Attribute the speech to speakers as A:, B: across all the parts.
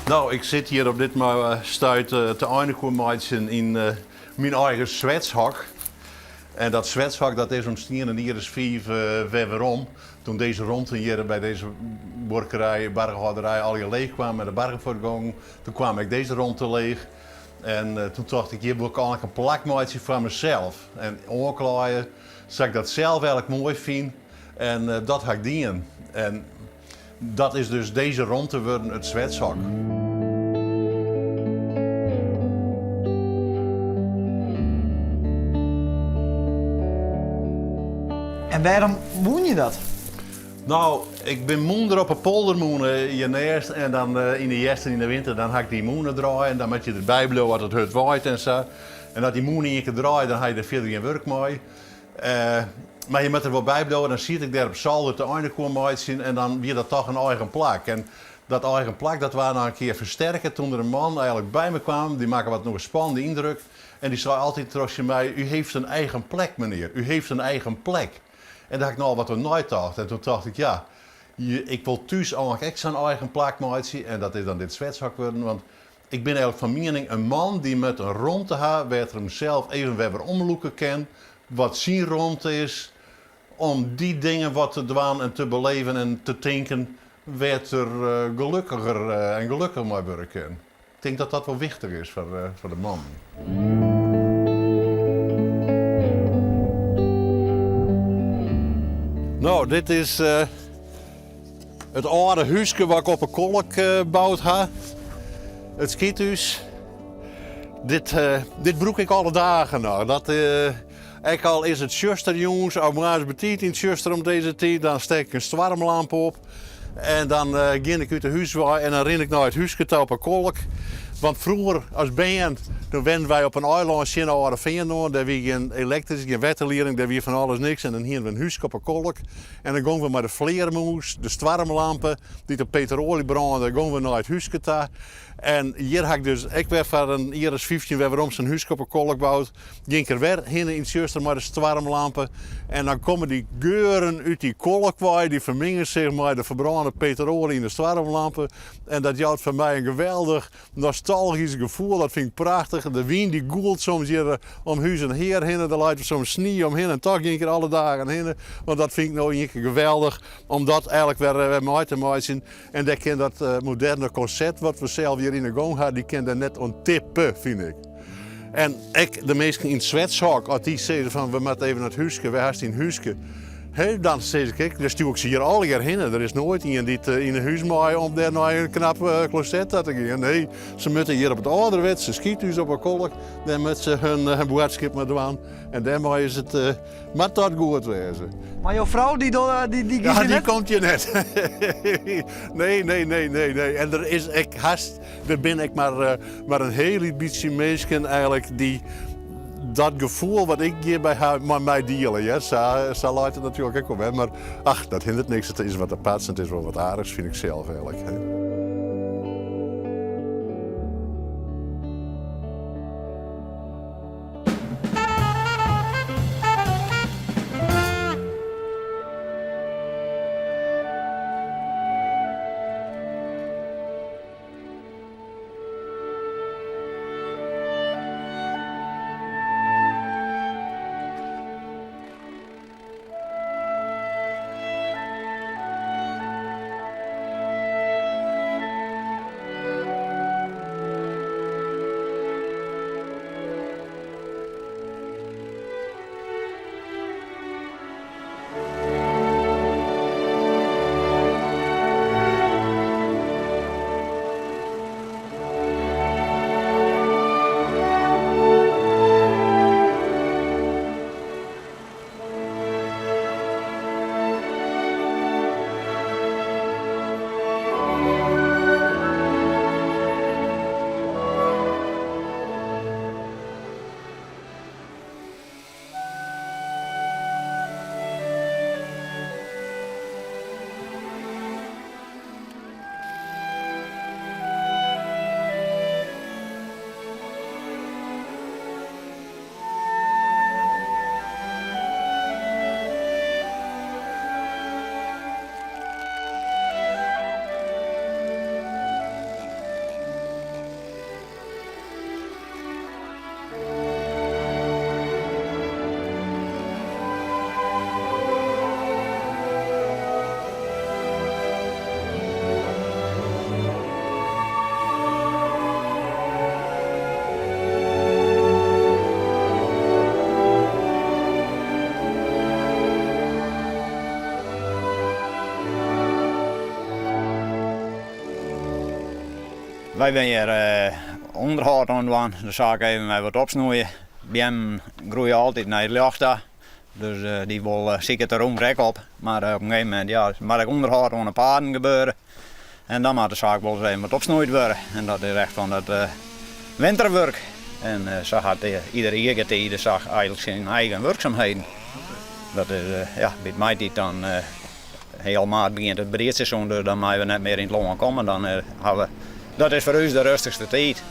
A: No, ik sit hjir op dit stuit te einekoer meitsjen yn myn eigen swetshok. En dat swetshok dat is ûntstien in jier as fiif wer werom. Toen dizze romte hjir by dizze buorkerij, bargehâlderij allegear leech kwaam en de bargen fuortgongen, toen kwam ek dizze romte leech. En toen tocht ik, hjir wol ik eigenlik in plak meitsje foar mysels. En oanklaaie sa't ik dat sels eigenlik moai fyn. En dat ha ik dien. En dat is dus dizze romte wurden, it swetshok.
B: En wêrom woene je dat?
A: No, ik bin mûnder op 'e poldermûne hjirnêst en dan yn de hjerst en yn de winter dan ha ik dy mûne draaien en dan moat je derby bliuwe as it hurd waait en sa. En as dy mûne ien kear draait dan ha je der fierder gjin wurk mei. Mar je moatte der wol by bliuwe. Dan siet ik dêr op solder te einekoer meitsjen en dan wie dat toch in eigen plak. En dat eigen plak dat waard noch in kear fersterke toen der in man eigenlik by my kwam. Dy makke wat in oerspande yndruk en dy sei altyd tsjin my, U heeft een eigen plek meneer, u heeft een eigen plek. En dêr ha ik nochal wat oer neitocht. En toen tocht ik, ja, ik wol thús eigenlik ek sa'n eigen plak meitsje. En dat is dan dit swetshok wurden. Want ik bin eigenlik fan miening, in man dy moat in romte ha wêr't er himsels even wer weromlûke kin, wat syn romte is, om dy dingen wat te dwaan en te beleven en te tinken wêr't er gelukkiger en gelukkiger mei wurde kin. Ik tink dat dat wol wichtich is foar de mannen. No, dit is it âlde húske wat ik op 'e Kolk boud ha. It skythús. Dit, dit brûk ik alle dagen noch. Dat, ek al is it tsjuster jûns of moarns betiid yn it tsjuster om dizze tiid, dan stek ik in stoarmlamp op. En dan gean ik út de hús wei en dan rin ik nei it húske ta op 'e Kolk. Want froeger as bern, doe wennen wy op in eilân tsjin de Alde Feanen oan. Dêr wie gjin elektrysk, gjin wetterlieding, dêr wie fan alles niks. En dan hiene we in húske op 'e Kolk. En dan gongen we mei de flearmûs, de stoarmlampe, dy't op peteroalje brânde, gongen we nei it húske ta. En hjir ha ik dus ek wer foar in jier as 15 wer werom sa'n húske op 'e Kolk boud. Gean ik der wer hinne yn it tsjuster mei de stoarmlampe en dan komme dy geuren út dy kolk wei, dy ferminge sich mei de ferbrânde peteroalje yn de stoarmlampe en dat jout foar my in geweldich nostalgysk gefoel, dat fyn ik prachtich. De wyn dy gûlt soms hjir om hús en hear hinne, der leit soms snie omhinne en toch gean ik der alle dagen hinne, want dat fyn ik no ien kear geweldich om dat eigenlik wer mei te meitsjen. En dêr kin dat moderne kloset wat we sels hjir yn 'e gong ha, dy kin dêr net oan tippe, fyn ik. En ek de minsken yn it swetshok, as dy sizze fan we moatte even nei it húske, wêr hast dyn húske? Hè, dan sis ik ek, dan stjoer ik se hjir allegear hinne. Der is noait ien dy't yn 'e hús mei om dêr nei in knap kloset ta te gean. Nee, se moatte hjir op it âlderwetse skythús op 'e Kolk, dêr moatte se hun boadskip mar dwaan. En dêrmei is it Moat dat goed wêze.
B: Mar jo frou dy dy dy
A: Ja, dy komt hjir net. Nee, nee, nee, nee, nee. En der is ek hast, der binne ek mar, mar in hiel lyts bytsje minsken eigenlik dy dat gefoel wat ik hjirby ha mei my diele. Hear. Sa, sa leit it natuerlik ek wol wer. Mar ach, dat hindert niks. It is wat aparts en it is wol wat aardichs, fyn ik sels eigenlik.
C: Wy binne hjir ûnderhâld oan it dwaan, de saak even wer wat opsnoeie. Beammen groeie altyd nei it ljocht ta, dus dy wol siket de rûmte ek op. Mar op in gegeven momint ja, moat ek ûnderhâld oan de paden gebeure en dan moat de saak wolris even wat opsnoeid wurde. En dat is echt fan dat winterwurk. En sa hat ieder jiergetide sa eigenlik syn eigen wurksumheden. Dat is ja, by it maitiid dan Heal maart begjint it briedseizoen, dus dan meie we net mear yn it lân komme. Dan hawwe we, dat is foar ús de rêstichste tiid.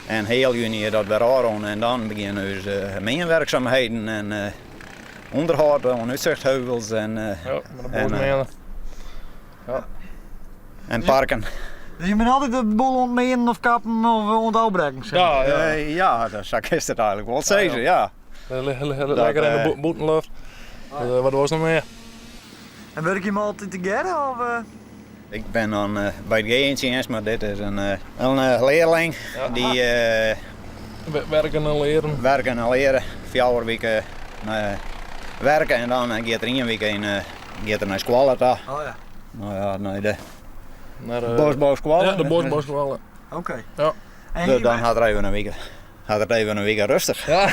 C: En heal juny is dat wer ôfrûn en dan begjinne ús meanwerksumheden en ûnderhâld oan útsichtheuvels en,
D: Ja, met de bosmeanen. Ja.
C: en parken.
B: Dus je binne altyd de boel oan it meanen of kappen of oan it ôfbrekken? Zeg maar.
D: Ja, ja.
C: Ja, dat, sa kinst it eigenlik wol sizze, ja.
D: Lekker yn de bûtenlucht. Wat wolst noch mear?
B: En wurkje jim altyd tegearre? Of?
C: Ik bin dan by it gea yn tsjinst, mar dit is in learling. Dy,
D: Werken en leren.
C: Werken en leren. 4 wike werke en dan giet er ien wike yn, giet er nei skoalle ta.
B: Oh ja.
C: Nou ja, nei de
D: Naar de
C: bosbouskoalle.
D: Ja, de bosbouskoalle.
B: Oké.
D: Ja.
B: En
C: Dus dan hat er even in wike, hat er even in wike rêstich.
D: Ja.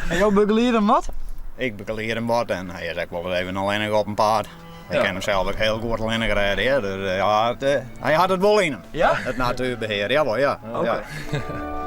B: En jo begeliede him wat?
C: Ik begelied him wat en hy is ek wol even allinnich op in paad. Hy
D: Ja.
C: kin himsels ek hiel goed allinnich rêde, hear. Dus ja, it, hy hat it wol yn him.
B: Ja?
C: It natuerbehear, jawol, ja.
B: Oké.
C: Ja.